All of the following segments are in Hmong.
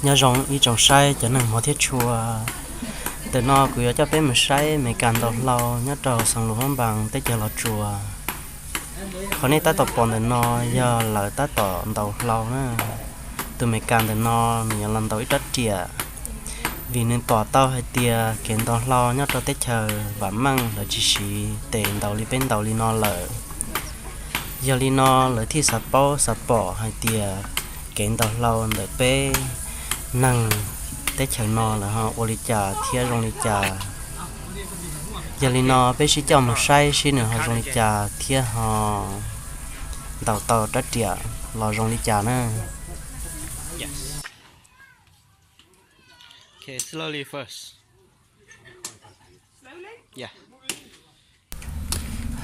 Nyob zoo ib tsoom saib cov neeg hmov thiab tshua. Ntawm no kuv yuav coj peb mus saib Meskas ntaus hlau nyob rau Xeev Lus Hmoob Npas teb chaws Los Tsuas. Qhov nej tab tom pom ntawm no yog lawv tab tom ntaus hlau na. Tus Meskas ntawm no nws yuav los ntaus ib rab riam, vim nws pom tau hais tias kev ntaus hlau nyob rau teb chaws vam meej lawv tsis siv tes ntaus li peb ntaus li no lawm. Yog li no lawv thiaj xav paub xav pom hais tias kev ntaus hlau ntawm peb neeg teb chaws no lawv ho ua li cas thiab zoo li cas. Yog li no peb sib coj mus saib seb nws ho zoo li cas thiab ho ntaus tau rab riam los zoo li cas na.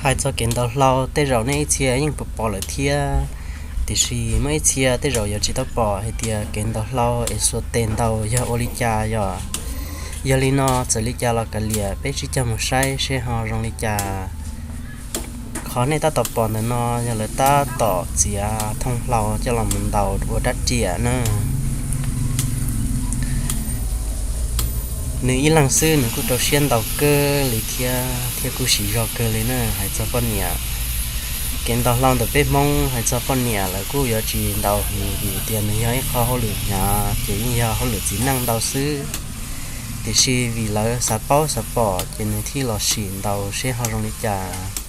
Hais txog kev ntaus hlau tej zaum nej ib txhia yeej pom pom lawm thiab, tiam sis muaj ib txhia tej zaum yuav tsis tau pom hais tias kev ntaus hlau es xuas tes ntaus yog ua li cas yom. Yog li no txawm li cas los kav liam peb sib cog mus saib seb ho zoo li cas. Qhov nej tab tom pom ntawm no yog lawv tab tom txiav thooj hlau coj los mus ntaus ua rab riam na. Nws ib leeg xwb nws kuj rau siab ntaus kawg li thiab, thiab kuj siv zog kawg li na. Hais txog poj niam, kev ntaus hlau ntawm peb Hmoob hais txog poj niam lawv kuj yuav tsis ntaus heev vim tias nws yog ib qho hauj lwm hnyav ces yeej yog hauj lwm txiv neej ntau xwb. Tiam sis vim lawv xav paub xav pom ces nws thiaj los sim ntaus seb ho zoo li cas.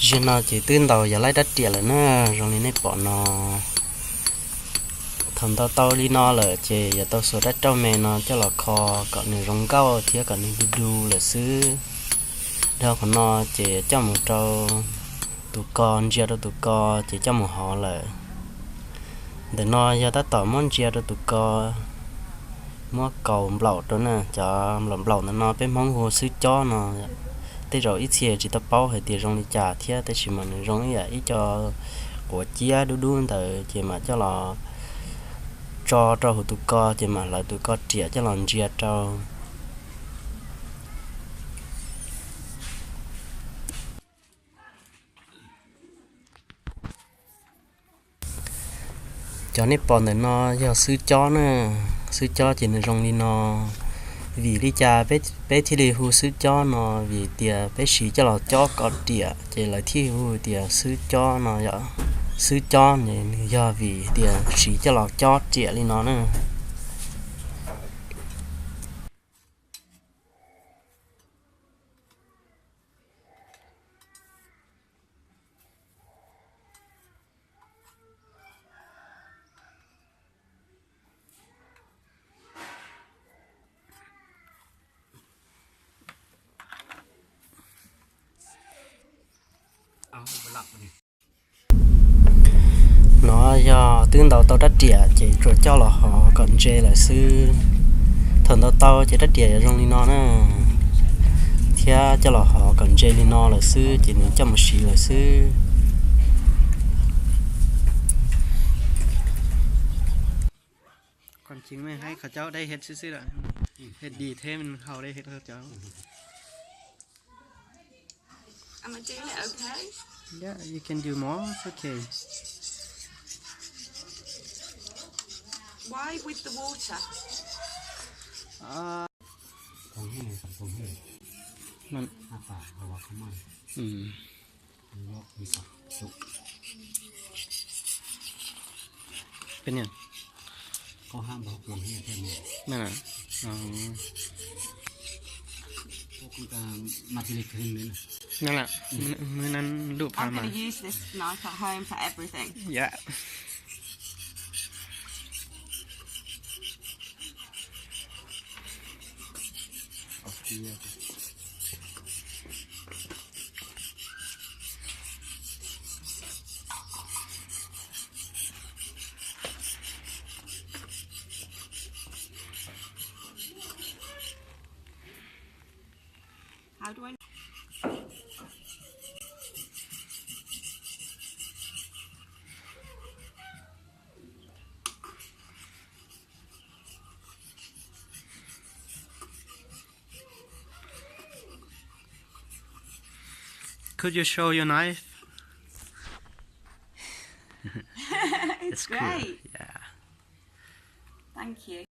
Zaum no ces twb ntaus yav laib rab riam lawm na, zoo li nej pom no. Thaum ntaus tau li no lawm ces yuav tau xuas rab rauj me no coj los kho kom nws zoo nkauj thiab kom nws du du lawm xwb. Dhau qhov no ces coj mus rau tus ko, ntsia rau tus ko ces coj mus hov lawm. Ntawm no yog tab tom muab ntsia rau tus ko, muab kaus nplaum rau na. Cov nplaum nplaum ntawm no peb Hmoob hu xwb cob no. Tej zaum ib txhia tsis tau paub hais tias zoo li cas thiab, tab sis mas nws zoo ib yam ib co quav ciab dub dub ntawd ces mam coj los tso rau hauv tus ko ces mam hlawv tus ko riam coj los ntsia rau. Cov nej pom ntawm no yog xwb cob na, xwb cob ces nws zoo li no. Vim li cas peb thiaj li hu xwb cob no? Vim tias peb siv coj los cob kom riam ces lawv thiaj hu tias xwb cob no yom. Xwb cob nws yog vim tias siv coj los cob riam li no na. No yog twb ntaus tau rab riam ces tsuas coj los hov kom ntse lawm xwb. Thaum ntaus tau ces rab riam yuav zoo li no na, thiab coj los hov kom ntse li no lawm xwb ces nws coj mus siv lawm xwb. Qhov tseeb mas hais qhov cau dai head xwb xwb lawm, head di thiab hau dai head qhov cau. Am I doing it okay? Yeah, you can do more. It's okay. Why with the water? Peb niag. Koj hab npog kuas thiab thiab no. Mas thiaj li kheev li na. Nab, nab lub phav mas. I'm gonna use this knife at home for everything. Yeah. How do I Could you show your knife? It's cool. Great. Yeah. Thank you.